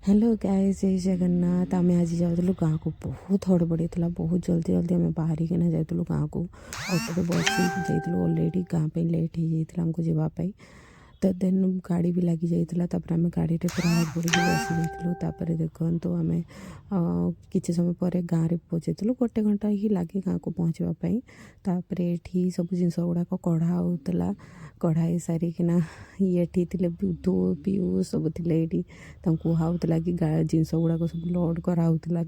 Hello guys, ଜୟ ଜଗନ୍ନାଥ। ଆମେ ଆଜି ଯାଉଥିଲୁ ଗାଁକୁ। ବହୁତ ହଡ଼ବଡ଼ି ଥିଲା। ବହୁତ ଜଲ୍ଦି ଜଲ୍ଦି ଆମେ ବାହାରିକିନା ଯାଉଥିଲୁ ଗାଁକୁ। ଅଟୋରେ ବସି ଯାଇଥିଲୁ। ଅଲରେଡ଼ି ଗାଁ ପାଇଁ ଲେଟ୍ ହେଇଯାଇଥିଲା ଆମକୁ ଯିବା ପାଇଁ। ତ ଦେନ୍ ଗାଡ଼ି ବି ଲାଗିଯାଇଥିଲା। ତାପରେ ଆମେ ଗାଡ଼ିରେ ପୁରା ହଡ଼ବଡ଼ିକି ବସି ଯାଇଥିଲୁ। ତାପରେ ଦେଖନ୍ତୁ, ଆମେ କିଛି ସମୟ ପରେ ଗାଁରେ ପହଞ୍ଚିଥିଲୁ। ଗୋଟେ ଘଣ୍ଟା ହିଁ ଲାଗେ ଗାଁକୁ ପହଞ୍ଚିବା ପାଇଁ। ତାପରେ ଏଠି ସବୁ ଜିନିଷ ଗୁଡ଼ାକ କଢ଼ା ହେଉଥିଲା। କଢ଼ା ହେଇସାରିକିନା ଇଏ ଏଠି ଥିଲେ, ବୁଧୁ, ପିଉ ସବୁ ଥିଲେ ଏଇଠି। ତାଙ୍କୁ କୁହା ହେଉଥିଲା କି ଜିନିଷ ଗୁଡ଼ାକ ସବୁ ଲୋଡ଼୍ କରାହେଉଥିଲା।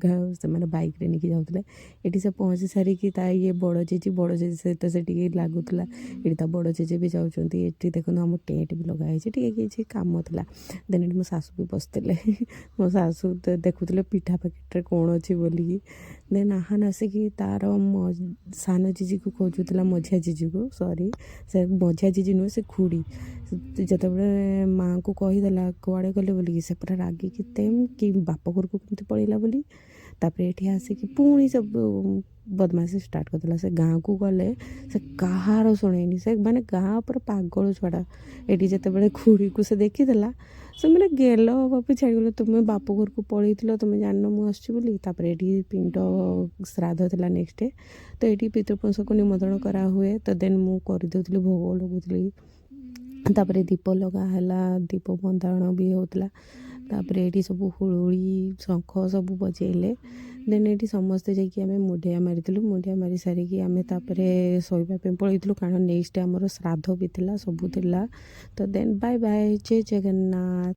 ସେମାନେ ବାଇକ୍ରେ ନେଇକି ଯାଉଥିଲେ। ଏଠି ସେ ପହଞ୍ଚି ସାରିକି ତା ଇଏ ବଡ଼ ଜେଜେ, ବଡ଼ ଜେଜେ ସହିତ ସେ ଟିକେ ଲାଗୁଥିଲା। ଏଠି ତା ବଡ଼ ଜେଜେ ବି ଯାଉଛନ୍ତି। ଏଠି ଦେଖନ୍ତୁ, ଆମ ଟେଣ୍ଟ ବି ଲଗା ହେଇଛି। ଟିକେ କିଛି କାମ ଥିଲା। ଦେନ୍ ଏଠି ମୋ ଶାଶୁ ବି ବସିଥିଲେ। ମୋ ଶାଶୁ ଦେଖୁଥିଲେ ପିଠା ପ୍ୟାକେଟ୍ରେ କ'ଣ ଅଛି ବୋଲିକି। ଦେନ୍ ଆହାନ ଆସିକି ତାର ସାନ ଜିଜିକୁ ଖୋଜୁଥିଲା, ମଝିଆ ଜିଜିକୁ, ସରି, ସେ ମଝିଆ ଜିଜି ନୁହେଁ, ସେ ଖୁଡ଼ି। ଯେତେବେଳେ ମାଆଙ୍କୁ କହିଦେଲା କୁଆଡ଼େ ଗଲେ ବୋଲିକି, ସେ ପୁରା ରାଗିକି ତେମ୍ କି ବାପ ଘରକୁ କେମିତି ପଳେଇଲା ବୋଲି। ତାପରେ ଏଠି ଆସିକି ପୁଣି ସବୁ ବଦମାସି ଷ୍ଟାର୍ଟ କରିଦେଲା। ସେ ଗାଁକୁ ଗଲେ ସେ କାହାର ଶୁଣେନି। ସେ ମାନେ ଗାଁ ଉପରେ ପାଗଳ ଛୁଆଟା। ଏଠି ଯେତେବେଳେ ଖୁଡ଼ିକୁ ସେ ଦେଖିଦେଲା, ସେ ମାନେ ଗେଲ ବାପି ଛାଡ଼ିଗଲେ, ତୁମେ ବାପ ଘରକୁ ପଳେଇଥିଲ, ତୁମେ ଜାଣିନ ମୁଁ ଆସୁଛି ବୋଲି। ତାପରେ ଏଠି ପିଣ୍ଡ ଶ୍ରାଦ୍ଧ ଥିଲା ନେକ୍ସଟ ଡେ। ତ ଏଇଠି ପିତୃପୁରୁଷକୁ ନିମନ୍ତ୍ରଣ କରାହୁଏ। ତ ଦେନ୍ ମୁଁ କରିଦେଉଥିଲି, ଭୋଗ ଲଗାଉଥିଲି। ତାପରେ ଦୀପ ଲଗା ହେଲା, ଦୀପ ବନ୍ଦାଣ ବି ହେଉଥିଲା। ତାପରେ ଏଇଠି ସବୁ ହୁଳୁହୁଳି, ଶଙ୍ଖ ସବୁ ବଜେଇଲେ। ଦେନ୍ ଏଇଠି ସମସ୍ତେ ଯାଇକି ଆମେ ମୁଣ୍ଡିଆ ମାରିଥିଲୁ। ମୁଣ୍ଡିଆ ମାରି ସାରିକି ଆମେ ତାପରେ ଶୋଇବା ପାଇଁ ପଳେଇଥିଲୁ, କାରଣ ନେକ୍ସଟ ଡେ ଆମର ଶ୍ରାଦ୍ଧ ବି ଥିଲା, ସବୁ ଥିଲା। ତ ଦେନ୍ ବାଏ ବାଏ, ଜୟ ଜଗନ୍ନାଥ।